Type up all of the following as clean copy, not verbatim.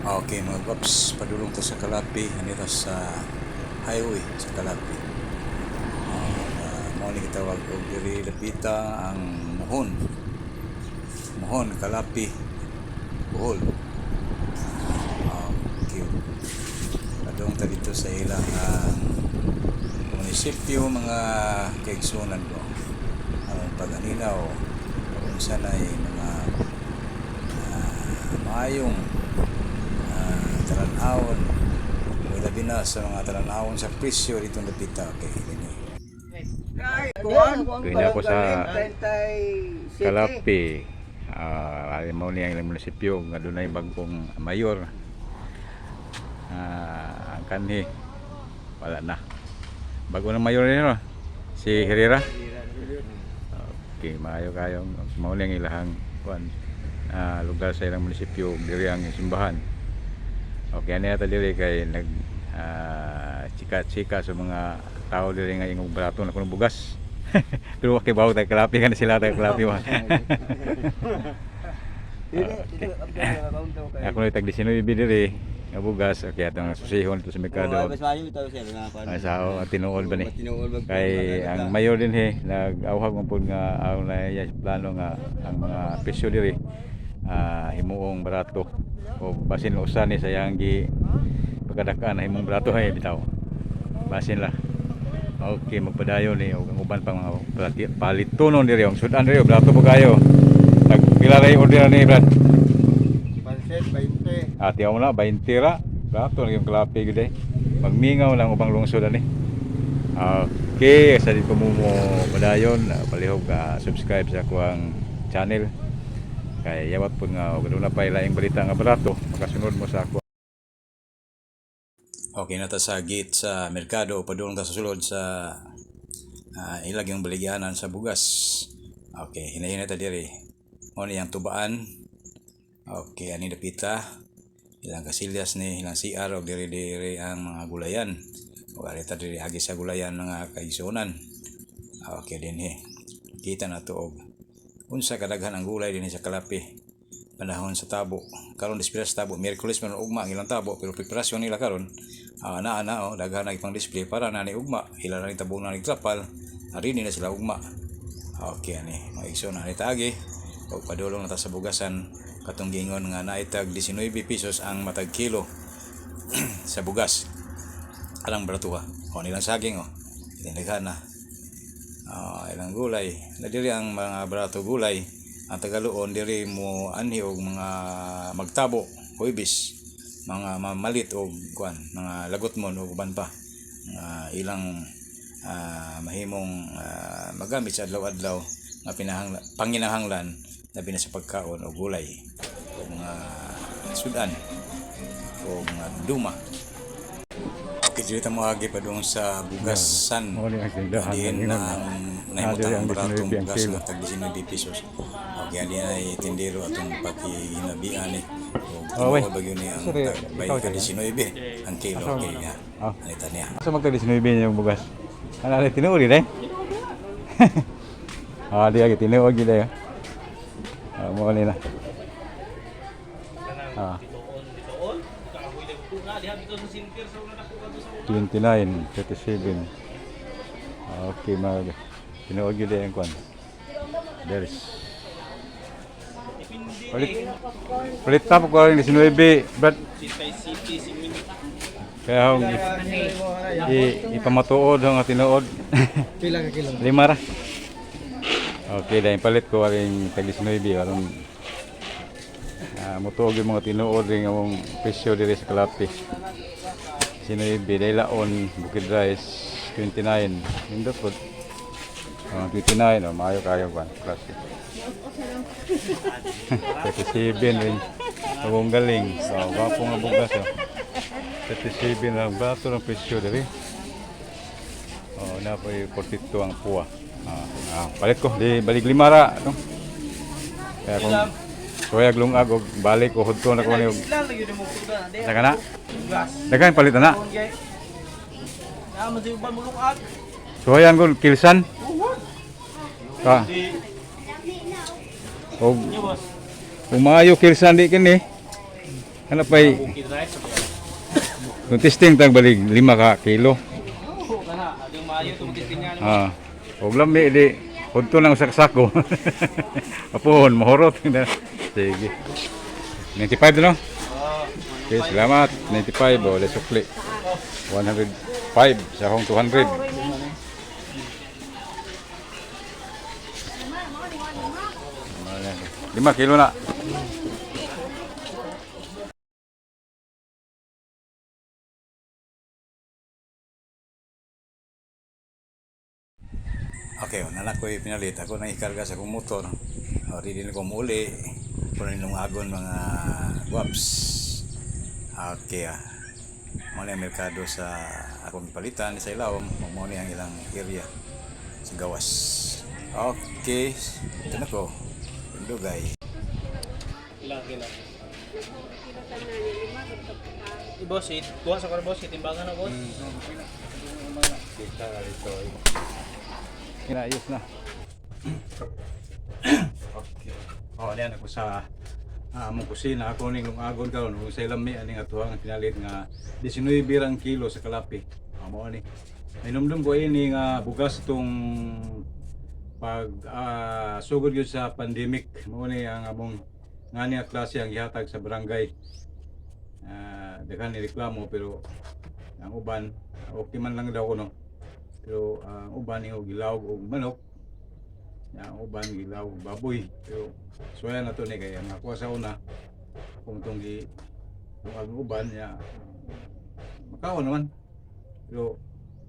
Okay, mga paps, padulong ta sa Calape, anita sa highway sa Calape. Mao ni gitawag og diri dapita ang Muhon. Muhon, Calape, Bohol. Okay. Padulong ta dito sa ilang munisipyo, mga kaigsunan ko. Ang pag-aninaw unsa na mga maayong talan-awon o labi na sa mga talan-awon sa presyo dito dapita. Okay, ini. Kaya ako sa Calape. Ay mao ni ang ilang munisipyo nga dunay bag-ong mayor. Ang kanhi wala na. Bago ng mayor niyo, no? Si Herrera. Okay, maayo kayo. Mao ni ang ilahang kuan lugar sa ilang munisipyo, diri ang simbahan. Okay, ani ata diri kay nag chika-chika sa mga tao diri nga ingong barato na kuno bugas. Pero okay bawo tay Calape kan sila tay Calape ba. Ako na tag 19 diri nga bugas, okay, atong susihon dito sa merkado. Mas maayo ito sir nga kuan. Ay, sa ang tinuod ba ni? Tinuod ba? Kay ang mayor din he nag-awhag man pud nga ang na plano nga ang mga presyo diri himuong barato o basin usa ni sa iyang gi pagkadakaan na himong barato ay bitaw. Basin lah. Okay, magpadayon ni og ang uban pang mga palitonon diri ang sudan diri barato po kayo. Nagpila ra order ni Brad? Pansit 20. Ati mo na 20 ra. Barato na yung Calape gud eh. Magmingaw lang ubang lungsod ani. Okay, sa dito mo mo padayon, palihog subscribe sa akuang channel. Kay yawat pud nga og aduna pa laing balita nga barato, makasunod mo sa ako. Okay na ta sa gate sa merkado, padulong ta sa sulod sa ilag yung baligyanan sa bugas. Okay, hinahin na ta diri. Mao ni ang tubaan. Okay, ani dapita. Ilang kasilyas ni ilang CR og diri diri ang mga gulayan. O ari ta diri agi sa gulayan, mga kaigsuonan. Okay dinhi. Kita na to og unsa kadaghan ang gulay dinhi sa Calape panahon sa tabo. Karon display sa tabo, Miyerkules man ugma ang ilang tabo, pero preparasyon nila karon naa na oh, daghan na ipang display para na ni ugma. Ila na ni tabong na ni trapal, ari na sila ugma. Okay ani, mga igsoon, ani taagi og padulong na ta sa bugasan katong giingon nga naitag 19 pesos ang matag kilo sa bugas. Alang baratuha. O nilang saging oh. Tinaghan na. Ilang gulay. Na diri ang mga barato gulay. Ang Tagaluon diri mo anhi og mga magtabo, Huwebes, mga mamalit og kuan, mga lagotmon og uban pa. Nga ilang mahimong magamit sa adlaw-adlaw nga panginahanglan labi na sa pagkaon og gulay o mga sudan o mga duma. Okay, dito moagi padung sa bugasan. Mao ni ang tindahan. Diin na ang Ah, diri nahimutang ang ang baratong 19 ang bugas kilo. nga tag 19 pesos. Okay, ani ay tindero atong pakihinabian ni. Oh, Og wey. tinuod ba gyud ni ang Sorry, tag ikaw, sir, 19 ang kilo? Okay nga. Ah. Anita niya. Asa magtag 19 yung bugas? Ano ni tinuod eh? Di agi tinuod gid eh. Mao ni na. 29, 37. Okay, mag tinuod gyud eh ang kwan. There's Palit palit ta ko rin 19, but kaya hong ipamatuod ang tinuod. Pila ka kilo? Lima ra. Okay, dahil palit ko aring tag 19 aron mutuog yung mga tinuod rin among presyo diri sa Calape. 19 dahil laon Bukid Rice 29. Nindot po. 29 oh, maayo kayo kwan klase. 37 rin. Abong galing. So, gwapo nga bugas oh. 37 lang bato ng presyo diri. Oh, na po yung 42 ang puwa. Palit ko, di balik lima ra. No? Kaya kung suway lungag og balik ko hudto na ko ni og sa kana. Daghan palit na. Suwayan ko kilsan. Ka. Og umayo kilsan di kini. Ano pa'y Bukid rice. kung testing tag balig 5 ka kilo. Oo, kana. Ading maayo tumutisting nga. Ah. Og lami di udto lang sa sako. Apuhon mahurot. Sige. 95 no? Okay, salamat. 95 oh, sukli. 105 sa akong 200. 5 kilo na. Okay, nanak ko pinalit. Ako nang ikarga sa akong motor. O, ready na ko muli. Kuno nung agon mga guwaps. Okay ah. Mao ni ang merkado sa akong palitan sa Ilawom. Mao ni ang ilang area sa gawas. Okay, ito na ko. Dugay. Ilang kilo? Eh, boss, it, kuha sa kwarto, boss, itimbangan na, boss. Kinaayos na. Okay. Oh, diyan ako sa among kusina. Ako ning lungagon karon ug sa lami ani nga tuwang pinalit nga 19 rang kilo sa kalapi. Amo ani. Hinumdum ko ini nga bugas itong pag sugod gyud sa pandemic, mao ni ang among ngani nga klase ang gihatag sa barangay. Daghan ni reklamo, pero ang uban okay man lang daw kuno. Pero ang uban ingo gilawg og manok, ang uban gilawg og baboy. Pero suwaya na to ni kay ang ako sa una kung tong gi ang uban ya makaon naman. Pero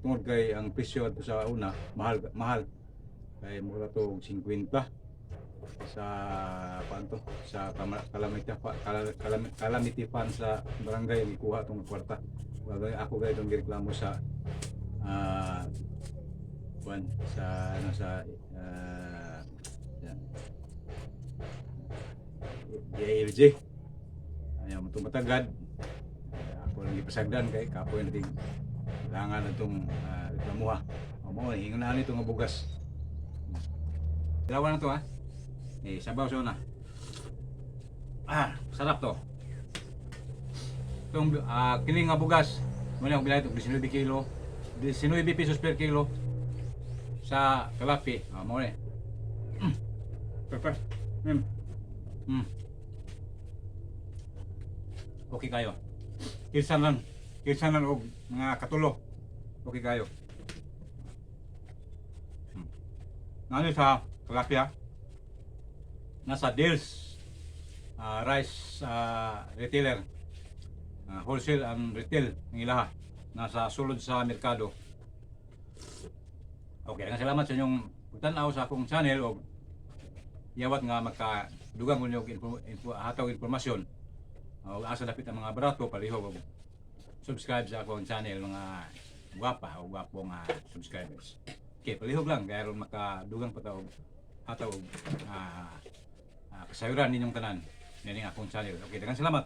tungod kay ang presyo adto sa una mahal mahal kay mura to og 50 sa kuan to sa calamity fund sa barangay ang ikuha tong kwarta. Bagay ako gay itong gireklamo sa kuan sa ano sa yan. DILG. Ayaw mo itong matagad. Ako lang ipasagdan kay kapoy natin kailangan na itong reklamuha. O mo, hingon na ito nga bugas. Dalawa na to ha. Eh, sabaw sa una. Ah, sarap to. Itong kining nga bugas, muna akong bilay ito, 19 kilo. 19 pesos per kilo sa kalapi. Ah, mo ni. Perfect. Okay kayo. Kilsan lang. Kilsan lang og mga katulo. Okay kayo. Nano sa kalapi ha? Nasa Deals rice retailer. Wholesale and retail ang ilaha. Nasa sulod sa merkado. Okay, daghang salamat sa inyong pagtan-aw sa akong channel og yawat nga makadugang ko ninyo og hatag og impormasyon. Og asa dapit ang mga barato, palihog og subscribe sa akong channel, mga gwapa o gwapo nga subscribers. Okay, palihog lang kay aron makadugang pa ta og hatag og kasayuran ninyong tanan nining akong channel. Okay, daghang salamat.